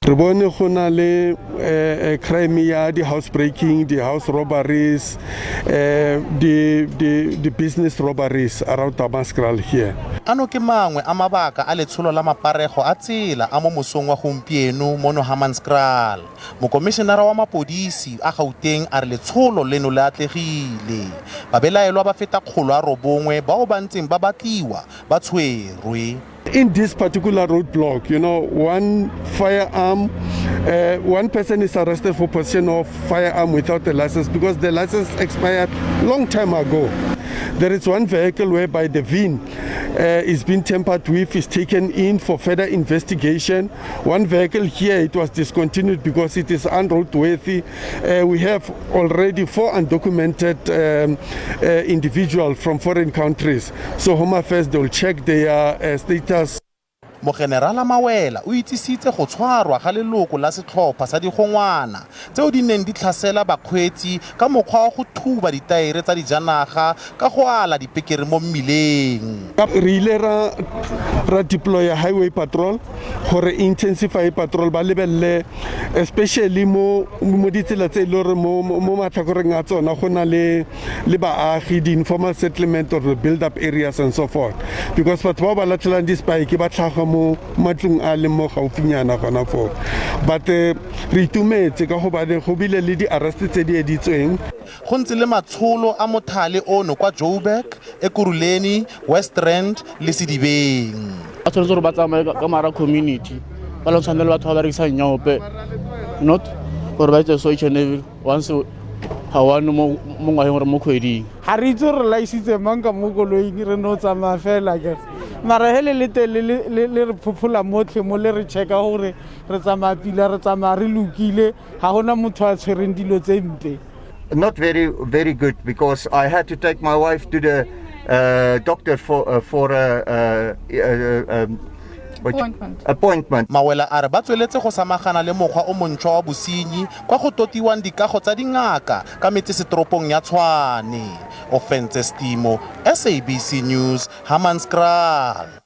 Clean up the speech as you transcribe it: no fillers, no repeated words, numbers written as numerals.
Re bone go na le crime ya di-house breaking, di-house robberies, di-business robberies around Hammanskraal here. Ano ke mangwe a mabaka a letsholo la maparego a tsela a mo mosong wa gompieno mono Hammanskraal. Mokomišenara wa mapodisi a Gauteng a re letsholo leno le atlegile. Babelaelwa ba feta 900 bao ba ntseng ba batliwa ba tshwerwe. In this particular roadblock, one firearm, one person is arrested for possession of firearm without a license because the license expired long time ago. There is one vehicle whereby the VIN is being tampered with, is taken in for further investigation. One vehicle here, it was discontinued because it is unroadworthy. We have already 4 undocumented individuals from foreign countries. So Home Affairs, they will check their status. Mogenerala Mawela o itsisitse go tshwarwa ga leloko la setlhopha sa digongwana tseo di neng di tlhasela bakgweetsi ka mokgwa wa go thuba ditaere tsa dijanaga ka go ala dipekere mo mmileng. Re ile ra deploya highway patrol gore intensify patrol ba lebelele especially mo ditsela tse e le gore mo matlhakoreng a tsona go na le baagi, di-informal settlement or the build up areas and so forth, because batho ba ba latlhelang di-spike ba tlhaga mo matlong a leng mo gaufinyana gona foo. But re itumetse ka gobane go bile le di-arrest tse di editsweng. Go ntse le matsholo a mothale ono kwa Joburg, Ekurhuleni, West Rand le Sedibeng. Ba tshwanetse gore ba tsamaye ka mara community, ba lwantshane le batho ba ba rekisang nyaope, not gore ba etse so each and every once ga one mo ngwageng gore mo kgweding. Ga re itse gore re laisitse mang ka mo koloing, re no tsamaya fela ke mara he le le teng le re phophola motlhe mo le re checka gore re tsamaya pila, re tsamaya re lokile, ga gona motho a tshwereng dilo tse mpe. Not very, very good, because I had to take my wife to the doctor for a Appointment. Appointment. Mawela a re ba tsweletse go samagana le mokgwa o montšhwa wa bosenyi kwa go totiwang dikago tsa dingaka ka metsesetoropong ya Tshwane. Ofentse Stimo, SABC News, Hammanskraal.